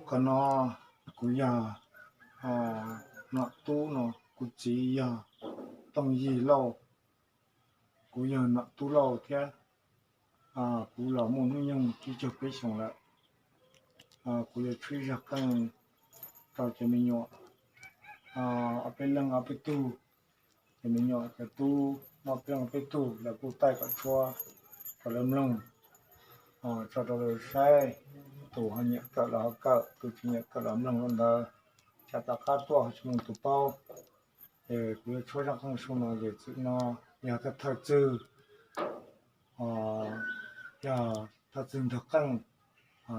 Qhov no kuv yog Nom Tub no, kuv txiv yog Tooj Yig Lauj, kuv yog Nom Tub Lauj thiab. Kuv los muaj hnub nyoog tsib caug peb xyoos lawm. Kuv yuav tshuab zaj qeej rau cov me nyuam ob peb leeg ob peb tug, cov me nyuam cov tub ob peb leeg ob peb tug lawv kuj taij kom tshuab rau lawv mloog, tso rau lawv saib. Tus ho nyiam kawm los ho kawm, tus tsis nyiam kawm los mloog rau ntawd, tsam tom qab tuaj ho tsis muaj tus paub. Es kuv yuav tshuab zaj qeej su no ces txwm no yog thawj thawj txwg, yog thawj txwg ntawg qeej,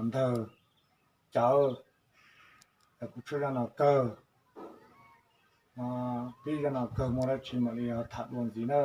ntawg cawv. Kuv tshuab zaj no kawg, pib zaj no kawg muaj dab tsi mam li tham dua ntxiv na.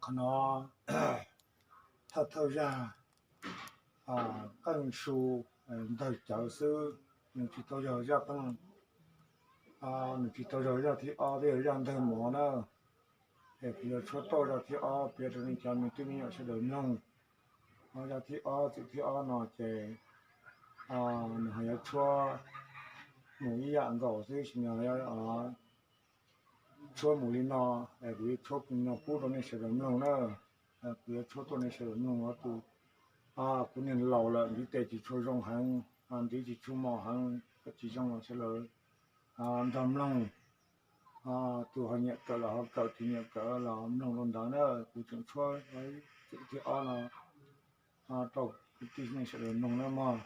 Qhov no thawj thawj zaj qeej su ntawg cawv xwb, nws tsis tau yog zaj qeej, nws tsis tau yog zaj thib ob thiab, yog zaj ntawg mov na. Es kuv yuav tshuab toj zaj thib ob piav rau nej cov me tub me nyuam sawv daws mloog. Zaj thib ob, txwm thib ob no ces nws ho yuav tshuab mus ib yam nkaus xwb, tab sis nws yuav tshuab mus li no. Kuv yuav tshuab no pub rau nej sawv daws mloog na. Kuv yuav tshuab tuaj nej sawv daws mloog. Tus, kuv niag laus lawm, ntiv tes tsis tshua zoo heev, ntiv tsis tshua mos heev, tsis zoo los sawv daws nrog mloog. Tus ho nyiam kawm los ho kawm, tsis nyiam kawm los mloog rau ntawd na. Kuv tseem tshuab txwm thib ob no rau kwv tij neej sawv daws mloog na mog.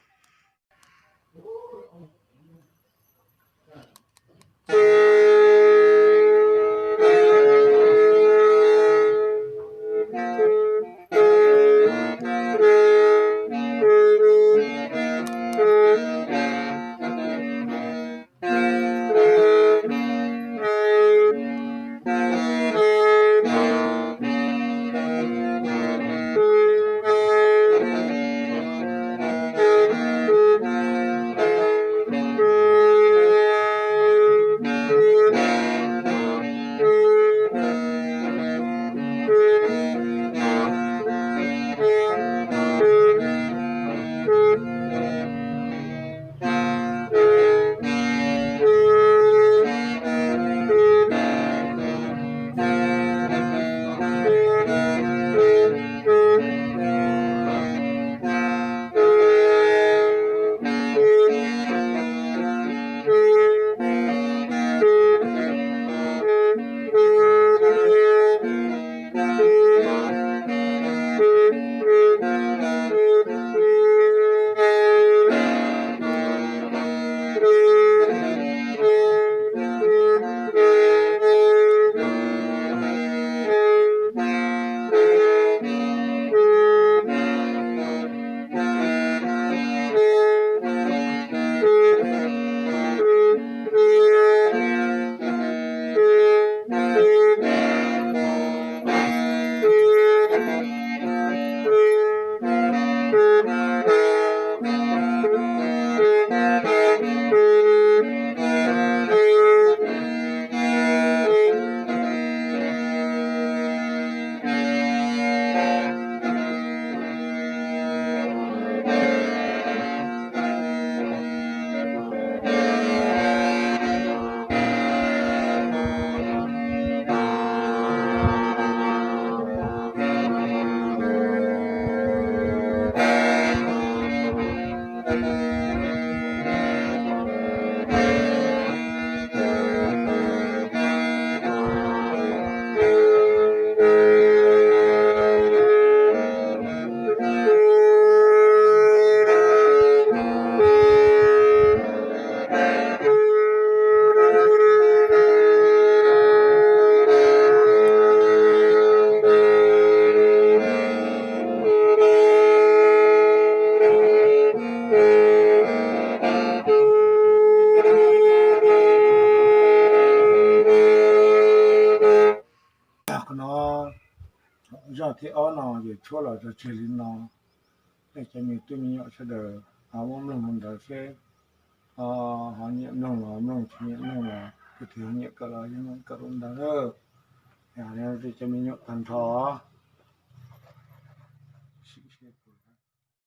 Zaj thib ob no ces tshuab los tso tseg li no. Nej cov me tub me nyuam sawv daws ho muab mloog mus ntawd seb, ho nyiam mloog los mloog, tsis nyiam mloog los, tus twg nyiam kawm los yeej kawm ua ntawd. Yog li cov me nyuam tag nrho,